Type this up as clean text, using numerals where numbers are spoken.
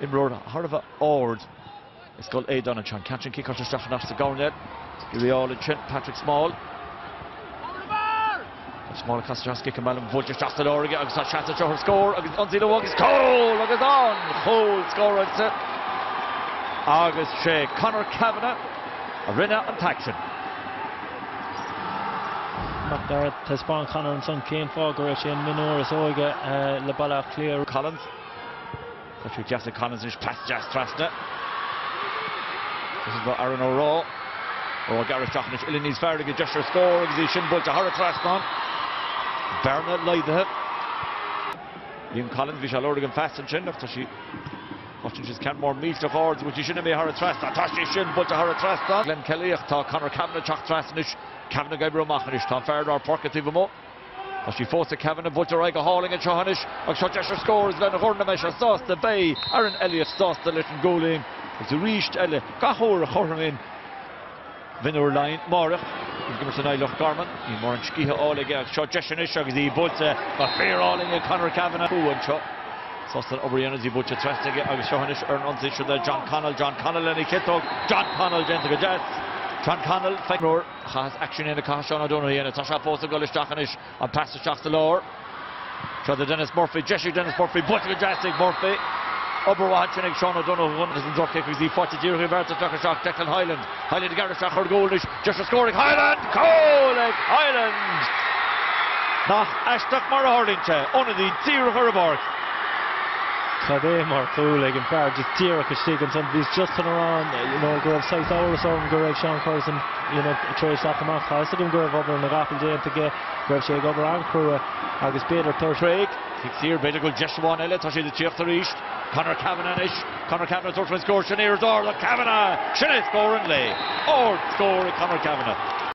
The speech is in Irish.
Imreoir thar a bheith ard i Scoil Aodáin anseo. An ceann sin ciceáilte isteach anois sa gcoirnéal. Iarraidh ansin Patrick Small. Tá Small ag casadh isteach cic an mbaile buailte isteach sa lár aige agus tá seans anseo ar scór agus ionsaí leo agus cúl agus an-chúl scóráilte agus sé Conor Kavanagh a rinne an t-aicsean. Mac Dara, taispeáin Conor ansan cén fáth go raibh sé an mionúr is óige le Baile Átha Cliath. Collins. Tá sé deas ag Collins anois, pas deas trasna. This is do Aaron O'Rawe. O'Rawe gearradh isteach anois, uillinn níos fearr aige, deis ar scór agus í sin buailte thar an trasnán. Bearna laghdaithe. Liam Collins, bhí sé ag lorg an phas ansin ach tá sí Áiteann siad ceann mór millteach ard, bhfuil sí sin imithe thar an trasnán? Tá sí sin buailte thar an trasnán. Glenn Kelly ach tá Conor Kavanagh ag teacht trasna anois. Kavanagh ag oibriú amach anois. Tá an fear i lár páirce taobh amuigh. Tá sí fós ag Kavanagh, buailte ar aghaidh go hálainn anseo anois agus seo deis ar scór is lena dhorn a mbeidh sé sásta, beidh Aaron Elliott sásta leis an gcúilín agus arís eile gach uair a chothromaíonn mionúir Laighean amárach ag imirt in aghaidh Loch Garman. Níl mórán scíthe á fháil aige agus seo deis anois agus í buailte go fíorálainn ag Conor Kavanagh. Cú anseo sásta an obair a dhéanamh is í buailte trasna aige agus seo anois ar an ionsaí seo do John Connell, John Connell lena chiotóg, John Connell déanta go deas. John Connell, feicneoir. Chaitheas aicsean a dhéanamh, caithfidh Seán O'Donoghue a dhéanamh. Tá sé fós ag dul isteach anois. An pas isteach sa lár. Seo do Denis Murphy. Deis ag Denis Murphy. Buailte go deas ag Murphy. Obair mhaith ansin ag Seán O'Donoghue agus an droch-chic agus í faighte díreach ag bheart isteach isteach Declan Hyland. Hyland ag gearradh isteach ar gcúl anois. Deis ar scór ag Hyland! Cúl ag Hyland! Nach aisteach mar a tharlaíonn sé. Ionadaí díreach ar an bpáirc. Cad é mar chúl ag an fear just díreach istigh ansan. Bhíos just chun a rá you know go raibh saghas amhras orm go raibh Seán Curzon you know tar éis teacht amach. Tá fhios agam go raibh obair na gcapall déanta aige, go raibh sé ag obair an-chrua agus b'fhéidir tar. Craig, cic saor, b'fhéidir go bhfuil deis amháin eile, tá siad ag tíocht arís. Conor Kavanagh anois, Conor Kavanagh tabhairt faoin scór sin, iarracht ard ach Kavanagh! Sin é scór an lae! Ard scór ag Conor Kavanagh.